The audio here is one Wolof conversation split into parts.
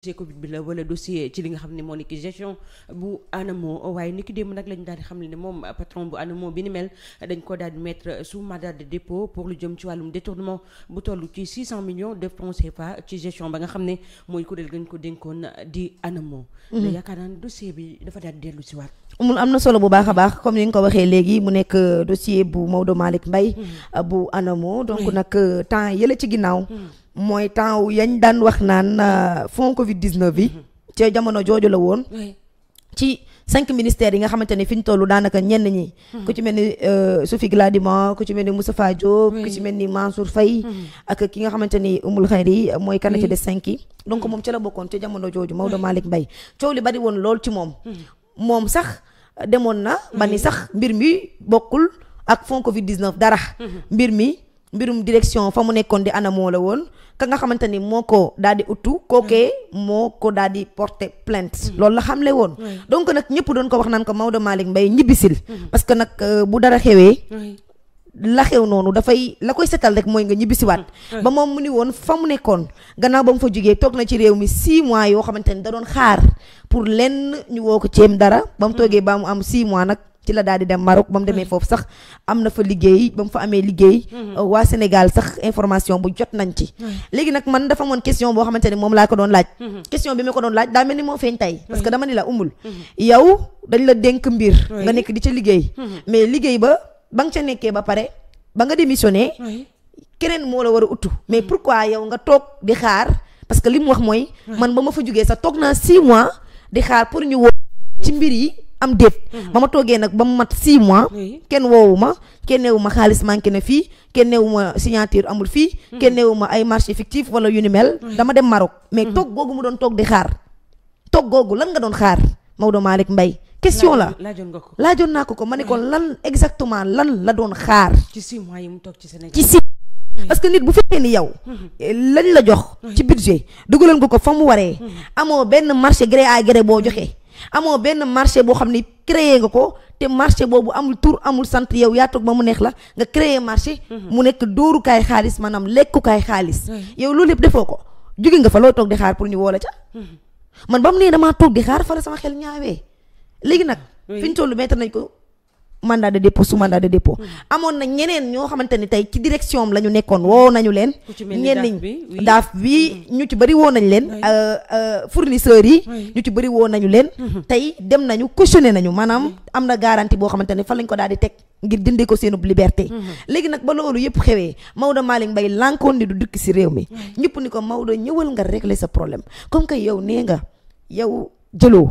dossier Covid bi la wala dossier ci li nga xam ne moo nekk gestion bu ANAMO waaye ni ki démb nag lañu daal di xam ne moom patron bu ANAMO bi ni mel dañ ko daal di mettre sous mandat de dépôt pour lu jëm ci wàllum détournement bu toll ci 600 millions de francs CFA ci gestion ba nga xam ne mooy kuréel gañ ko dénkoon di ANAMO. yaakaar naa ne dossier bi dafa daal di dellu si waat. am na solo bu baax a baax comme ni nga ko waxee léegi mu nekk dossier bu Maodo Malick Mbaye bu ANAMO donc nag temps yële ci ginnaaw. mooy temps wu yañ daan wax naan fonds Covid 19 bi. ca jamono jooju la woon. ci 5 ministères yi nga xamante ne fi ñu toll daanaka ñenn ñi. ku ci mel ni Sophie Gladima ku ci mel ni Moustapha Diop. ku ci mel ni Mansour Faye. ak ki nga xamante ni Oumoul Khayri mooy kan ci des 5 yi. donc moom ca la bokkoon ca jamono jooju Maodo Malick Mbaye coow li bari woon lool ci moom. moom sax demoon na ba ni sax mbir mi bokkul ak fonds Covid 19 dara. mbirum direction fa mu nekkoon di ANAMO la woon ka nga xamante ni moo ko daal di uttu kookee moo ko daal di porter plainte loolu la xamle woon donc nag ñëpp doon ko wax naan ko Maodo Malick Mbaye ñibbisil parce que nag bu dara xewee la xew noonu dafay la koy setal rek mooy nga ñibbisiwaat ba moom mu ni woon fa mu nekkoon gannaaw ba mu fa jógee toog na ci réew mi 6 mois yoo xamante ni da doon xaar pour lenn ñu woo ko ceem dara ba mu toogee ba mu am 6 mois nag ci la daal di dem Maroc ba mu demee foofu sax am na fa liggéey ba mu fa amee liggéey waa Sénégal sax information bu jot nañ ci léegi nag man dafa amoon question boo xamante ni moom laa ko doon laaj question bi ma ko doon laaj daa mel ni moo feeñ tey parce que dama ni la umul yow dañ la dénk mbir nga nekk di ca liggéey mais liggéey ba nga ca nekkee ba pare ba nga démissionné keneen moo la war a uttu mais pourquoi yow nga toog di xaar parce que li mu wax mooy man ba ma fa jógee sax toog naa 6 mois di xaar pour ñu woo ci mbir yi am déet ba ma toogee nag ba mu mat 6 mois kenn woowu ma kenn neewu ma xaalis manqué na fii kenn neewu ma signature amul fii kenn neewu ma ay marché fictif wala yu ni mel dama dem Maroc mais toog googu mu doon toog di xaar toog googu lan nga doon xaar Maodo Malick Mbaye question la laajoon naa ko ma ne ko lan exactement lan la doon xaar ci 6 mois yi mu toog ci Sénégal ci 6 parce que nit bu fekkee ni yow lañ la jox ci budget dugaloon ko fa mu waree amoo benn marché gré à gré boo joxee amoo benn marché boo xam ni créé nga ko te marché boobu amul tur amul sant yow yaa toog ba mu neex la nga créé marché mu nekk dóorukaay xaalis maanaam lekkukaay xaalis yow loolu yëpp defoo ko jóge nga fa loo toog di xaar pour ñu woo la ca man ba mu nee damaa toog di xaar fa la sama xel ñaawee léegi nag fi ñu tollu mettre nañ ko mandat de dépôt sous mandat de dépôt amoon na ñeneen ñoo xamante ni tey ci direction am la ñu nekkoon woo nañu leen ñenn ñi daaf bi ñu ci bëri woo nañ leen fournisseurs yi ñu ci bëri woo nañu leen tey dem nañu cautionné nañu maanaam am na garantie boo xamante ne fa lañ ko daal di teg ngir dindi ko seenub liberté léegi nag ba loolu yëpp xewee Maodo Malick Mbaye lànkoon ni du dëkk si réew mi ñëpp ni ko Maodo ñëwal nga régler sa problème comme que yow nee nga yow jëloo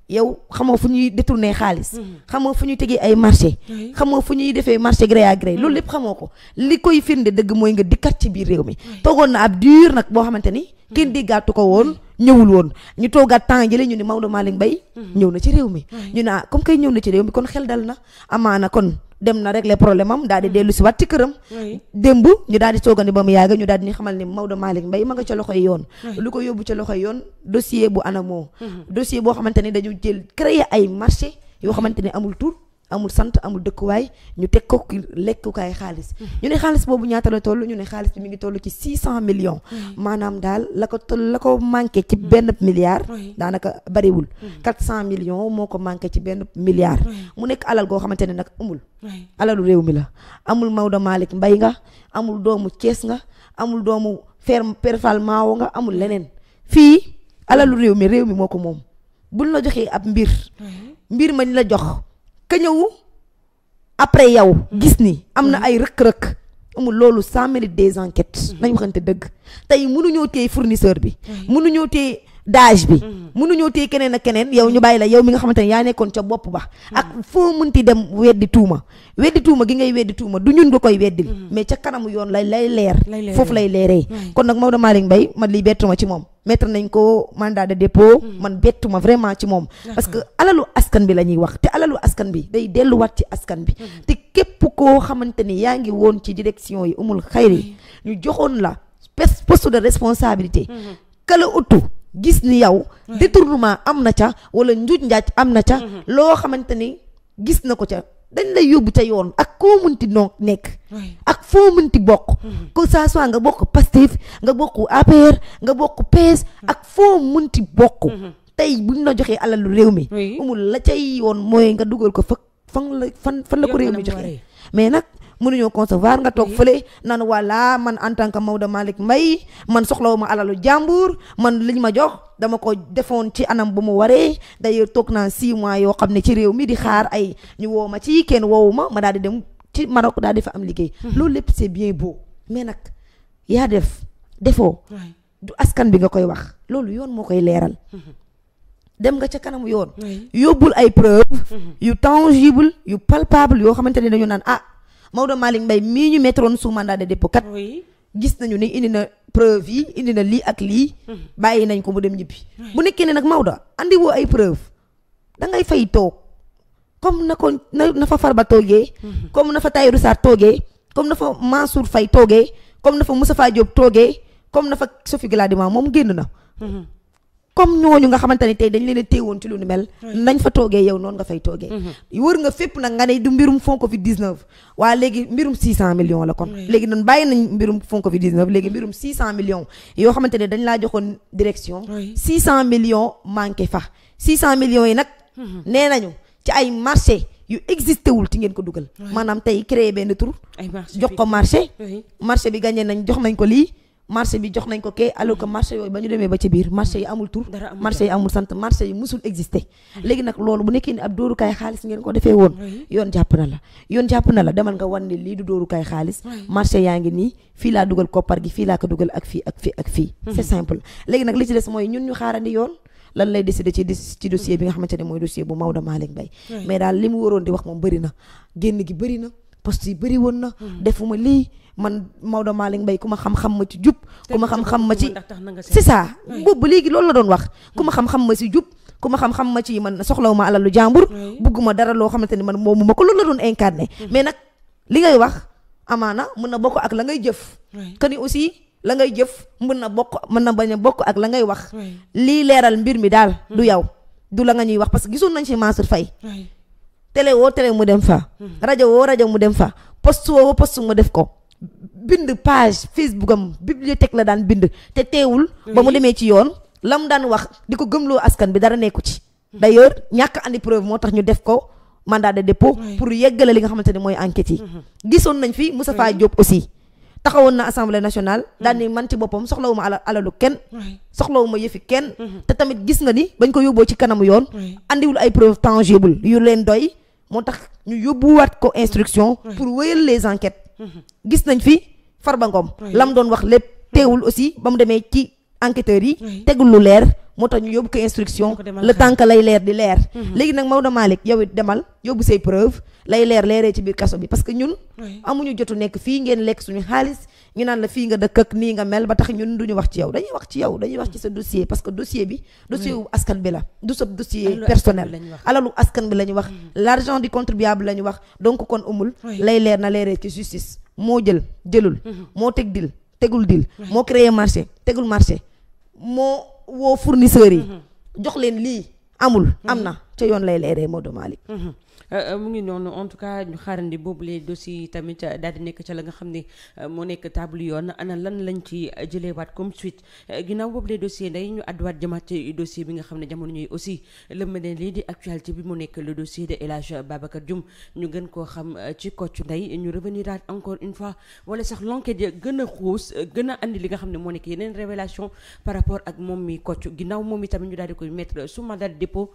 yow xamoo fu ñuy détourner xaalis xamoo fu ñuy tegee ay marché xamoo fu ñuy defee marché gré à gré loolu lépp xamoo ko li koy firnde dëgg mooy nga dikkat ci biir réew mi toogoon na ab dur nag boo xamante ni kenn diggaatu ko woon ñëwul woon ñu toogaat temps jële ñu ni Maodo Malick Mbaye ñëw na ci réew mi ñu ne comme kay ñëw na ci réew mi kon xel dal na amaana kon dem na régler problème am daal di dellu si waat ci këram démb ñu daal di toogandi ba mu yàgg ñu daal di ñu xamal ni Maodo Malick Mbaye ma nga ca loxoy yoon lu ko yóbbu ca loxoy yoon dossier bu ANAMO dossier boo xamante ni dañu jël créer ay marché yoo xamante ni amul tur amul sant amul dëkkuwaay ñu teg ko lekkukaay xaalis ñu ne xaalis boobu ñaata la toll ñu ne xaalis bi mi ngi toll ci 600 millions maanaam daal la ko manqué ci benn milliard daanaka bariwul 400 millions moo ko manqué ci benn milliard mu nekk alal goo xamante ne nag amul alalu réew mi la amul Maodo Malick Mbaye nga amul doomu Thiès nga amul doomu Perfal Maawo nga amul leneen fii alalu réew mi moo ko moom buñ la joxee ab mbir mañ la jox ka ñëw après yow gis ni am na ay rëkk-rëkk amul loolu ça mérite des enquêtes nañ waxante dëgg tey mënuñoo téye fournisseur bi mënuñoo téye dage bi mënuñoo téye keneen ak keneen yow ñu bàyyi la yow mi nga xamante ne yaa nekkoon ca bopp ba ak foo mënti dem weddi tuuma gi ngay weddi tuuma du ñun nga koy weddil mais ca kanamu yoon lay leer foofu lay leeree kon nag Maodo Malick Mbaye man lii bettuma ci moom mettre nañ ko mandat de dépôt man bettuma vraiment ci moom parce que alalu askan bi la ñuy wax te alalu askan bi day delluwaat ci askan bi te képp koo xamante ni yaa ngi woon ci direction yi Oumoul Khayri ñu joxoon la poste de responsabilité kala uttu gis ni yow détournement am na ca wala njuuj njaaj am na ca loo xamante ni gis na ko ca dañ lay yóbbu ca yoon ak koo mënti nekk ak foo mënti bokk que ça soit nga bokk Pastef nga bokk APR nga bokk PS ak foo mënti bokk tey buñ la joxee alalu réew mi umul la cay yoon mooy nga dugal ko fan la ko réew mi joxee mais nag mënuñoo concevoir nga toog fële naan voilà man en tant que Maodo Malick Mbaye man soxlawuma alalu jàmbur man liñ ma jox dama ko defoon ci anam bu mu waree d'ailleurs toog naa 6 mois yoo xam ne ci réew mi di xaar ay ñu woo ma ci kenn woowu ma daal di dem ci Maroc daal di fa am liggéey loolu lépp c'est bien beau mais nag yaa defoo du askan bi nga koy wax loolu yoon moo koy leeral dem nga ca kanamu yoon yóbbul ay preuve yu tangible yu palpable yoo xamante ne dañu naan Maodo Malick Mbaye mii ñu mettroon sous mandat de dépôt kat gis nañu ni indi na preuve yi indi na lii ak lii bàyyi nañ ko mu dem ñibbi bu nekkee ne nag Maodo andi woo ay preuve da ngay fay toog comme na fa Farba toogee comme na fa Tahirou Sarr toogee comme na fa Mansour Faye toogee comme na fa Moustapha Diop toogee comme na fa Sophie Gladima moom génn na comme ñooñu nga xamante ne tey dañ leen a téewoon ci lu ni mel nañ fa toogee yow noonu nga fay toogee wër nga fépp nag nga ne du mbirum fond Covid 19 waa léegi mbirum 600 millions la kon léegi nan bàyyi nañ mbirum fond Covid 19 léegi mbirum 600 millions yoo xamante ne dañ laa joxoon direction 600 millions manqué fa 600 millions yi nag nee nañu ci ay marché yu existé wul ci ngeen ko dugal maanaam tey créé benn tur jox ko marché bi gagné nañ jox nañ ko lii marché bi jox nañ ko kee alors que marché yooyu ba ñu demee ba ci biir marché yi amul tur marché yi amul sant marché yi musul exister léegi nag loolu bu nekkee ni ab dóorukaay xaalis ngeen ko defee woon yoon jàpp na la demal nga wan ne lii du dóorukaay xaalis marché yaa ngi nii fii laa dugal koppar gi fii laa ko dugal ak fii ak fii c'est simple léegi nag li ci des mooy ñun ñu xaarandi yoon lan lay décider ci dossier bi nga xamante ne mooy dossier bu Maodo Malick Mbaye mais daal li mu waroon di wax moom bëri na génn gi bëri na poste yi bëri woon na defuma lii man Maodo Malick Mbaye ku ma xam-xam ma ci jub ku ma xam-xam ma ci c'est ça boobu léegi loolu la doon wax ku ma xam-xam ma ci jub ku ma xam-xam ma ci man soxlawuma alalu jàmbur bugguma dara loo xamante ni man moomu ma ko loolu la doon incarné mais nag li ngay wax amaana mën na bokk ak la ngay jëf que ni aussi la ngay jëf mën na bañ a bokk ak la ngay wax lii leeral mbir mi daal du yow du la nga ñuy wax parce que gisoon nañ ci Mansour Faye télé woo télé mu dem fa rajo woo rajo mu dem fa poste woo poste mu def ko bind page Facebook am bibliothèque la daan bind te teewul ba mu demee ci yoon la mu daan wax di ko gëmloo askan bi dara nekku ci d'ailleurs ñàkk andi preuve moo tax ñu def ko mandat de dépôt pour yeggale li nga xamante ne mooy enquête yi gisoon nañ fi Moustapha Diop aussi taxawoon na assemblée nationale daan ni man ci boppam soxlawuma alalu kenn soxlawuma yëfi kenn te tamit gis nga ni bañ ko yóbboo ci kanamu yoon andiwul ay preuve tangible yu leen doy moo tax ñu yóbbuwaat ko instruction pour wéyal les enquêtes gis nañ fi Farba Ngom lam doon wax lépp teewul aussi ba mu demee ci enquêteurs yi tegul lu leer moo tax ñu yóbbu ko instruction le temps que lay leer di leer léegi nag Maodo Malick yow it demal yóbbu say preuve lay leeree ci biir kaso bi parce que ñun amuñu jotu nekk fii ngeen lekk suñu xaalis ñu naan la fii nga dëkk ak nii nga mel ba tax ñun duñu wax ci yow dañuy wax ci sa dossier parce que dossier bi dossier wu askan bi la du sa dossier personnel alalu askan bi la ñu wax l'argent du contribuable la ñu wax donc kon umul lay leer na leeree ci justice moo jëlul moo tegul dil moo créé marché tegul marché moo woo fournisseurs yi jox leen lii am na ca yoon lay leeree Maodo Malick mu ngi noonu en tout cas ñu xaarandi boobu les dossiers tamit daal di nekk ca la nga xam ne moo nekk table yoon ana lan lañ ci jëleewaat comme suite ginnaaw boobu les dossiers nday ñu àdduwaat jëmaat ci dossier bi nga xam ne jamono ñuy aussi lëmb ne lii di actualité bi mu nekk le dossier de El Hadj Babacar Dioum ñu gën koo xam ci Kocc Ndeye ñu revenir encore une fois wala sax l'enquête ya gën a xuus gën a andi li nga xam ne moo nekk yeneen révélation par rapport ak moom mi Kocc ginnaaw moom mi tamit ñu daal di koy mettre sous mandat de dépôt